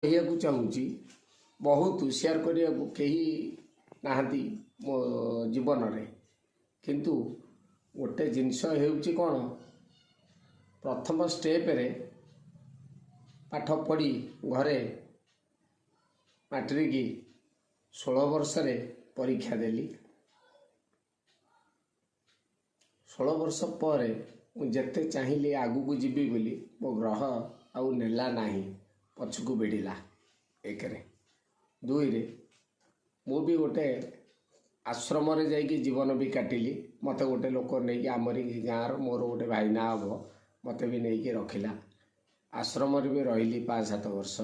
କହିବାକୁ ଚାହୁଁଛି, ବହୁତ ସେୟାର କରିବାକୁ କେହି ନାହାନ୍ତି ମୋ ଜୀବନରେ। କିନ୍ତୁ ଗୋଟେ ଜିନିଷ ହେଉଛି କ'ଣ, ପ୍ରଥମ ଷ୍ଟେପରେ ପାଠ ପଢ଼ି ଘରେ ମାଟ୍ରିକ 16 ବର୍ଷରେ ପରୀକ୍ଷା ଦେଲି। 16 ବର୍ଷ ପରେ ମୁଁ ଯେତେ ଚାହିଁଲି ଆଗକୁ ଯିବି ବୋଲି, ମୋ ଗ୍ରହ ଆଉ ନେଲା ନାହିଁ, ପଛକୁ ଭିଡ଼ିଲା ଏକରେ। ଦୁଇରେ ମୁଁ ବି ଗୋଟେ ଆଶ୍ରମରେ ଯାଇକି ଜୀବନ ବି କାଟିଲି। ମୋତେ ଗୋଟେ ଲୋକ ନେଇକି, ଆମରି ଗାଁର ମୋର ଗୋଟେ ଭାଇନା ହେବ, ମୋତେ ବି ନେଇକି ରଖିଲା। ଆଶ୍ରମରେ ବି ରହିଲି 5-7 ବର୍ଷ।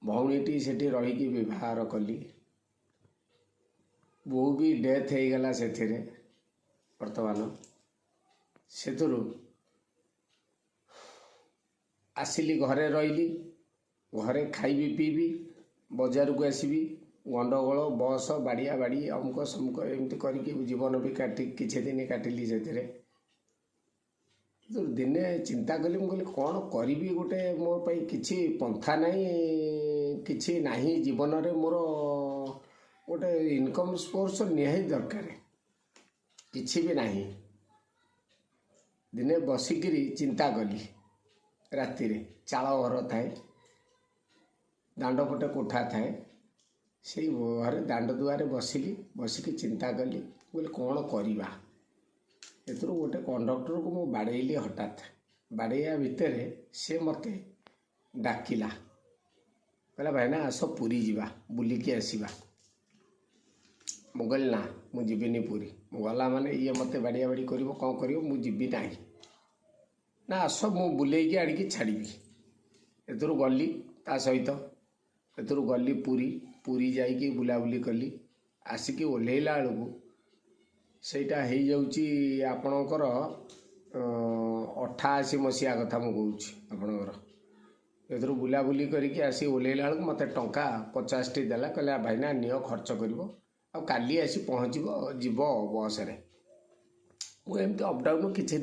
ଭଉଣୀଟି ସେଠି ରହିକି ବିବାହ କଲି। ବୋଉ ବି ଡେଥ୍ ହେଇଗଲା ସେଥିରେ। ବର୍ତ୍ତମାନ ସେଥିରୁ ଆସିଲି, ଘରେ ରହିଲି। ଘରେ ଖାଇବି, ପିଇବି, ବଜାରକୁ ଆସିବି, ଗଣ୍ଡଗୋଳ, ବସ, ବାଡ଼ିଆ ବାଡ଼ି, ଅମୁକ ସମୁକ, ଏମିତି କରିକି ଜୀବନ ବି କାଟି କିଛି ଦିନ କାଟିଲି ସେଥିରେ। କିନ୍ତୁ ଦିନେ ଚିନ୍ତା କଲି, ମୁଁ କହିଲି କ'ଣ କରିବି ଗୋଟେ, ମୋ ପାଇଁ କିଛି ପନ୍ଥା ନାହିଁ, କିଛି ନାହିଁ ଜୀବନରେ। ମୋର ଗୋଟେ ଇନକମ୍ ସୋର୍ସ ନିହାତି ଦରକାର, କିଛି ବି ନାହିଁ। ଦିନେ ବସିକିରି ଚିନ୍ତା କଲି ରାତିରେ। ଚାଳ ଘର ଥାଏ, ଦାଣ୍ଡ ପଟେ କୋଠା ଥାଏ। ସେଇ ଘରେ ଦାଣ୍ଡ ଦୁଆରେ ବସିଲି, ବସିକି ଚିନ୍ତା କଲି। ମୁଁ କହିଲି କ'ଣ କରିବା? ଏଥିରୁ ଗୋଟେ କଣ୍ଡକ୍ଟରକୁ ମୁଁ ବାଡ଼େଇଲି ହଠାତ୍। ବାଡ଼େଇବା ଭିତରେ ସେ ମୋତେ ଡାକିଲା, କହିଲା, ଭାଇନା ଆସ, ପୁରୀ ଯିବା, ବୁଲିକି ଆସିବା। ମୁଁ କହିଲି ନା, ମୁଁ ଯିବିନି ପୁରୀ। ମୁଁ ଗଲା ମାନେ ଇଏ ମୋତେ ବାଡ଼ିଆ ବାଡ଼ି କରିବ, କ'ଣ କରିବ, ମୁଁ ଯିବି ନାହିଁ। ନା, ଆସ, ମୁଁ ବୁଲେଇକି ଆଣିକି ଛାଡ଼ିବି। ଏଥିରୁ ଗଲି ତା ସହିତ। ଏଥିରୁ ଗଲି ପୁରୀ। ପୁରୀ ଯାଇକି ବୁଲାବୁଲି କଲି। ଆସିକି ଓହ୍ଲେଇଲା ବେଳକୁ ସେଇଟା ହେଇଯାଉଛି ଆପଣଙ୍କର 88 ମସିହା କଥା ମୁଁ କହୁଛି ଆପଣଙ୍କର। ଏଥିରୁ ବୁଲାବୁଲି କରିକି ଆସି ଓହ୍ଲେଇଲା ବେଳକୁ ମୋତେ ଟଙ୍କା 50ଟି ଦେଲା। କହିଲା, ଭାଇନା ନିଅ, ଖର୍ଚ୍ଚ କରିବ, ଆଉ କାଲି ଆସି ପହଞ୍ଚିବ, ଯିବ ବସରେ। ମୁଁ ଏମିତି ଅପ୍ ଡାଉନ୍ କିଛି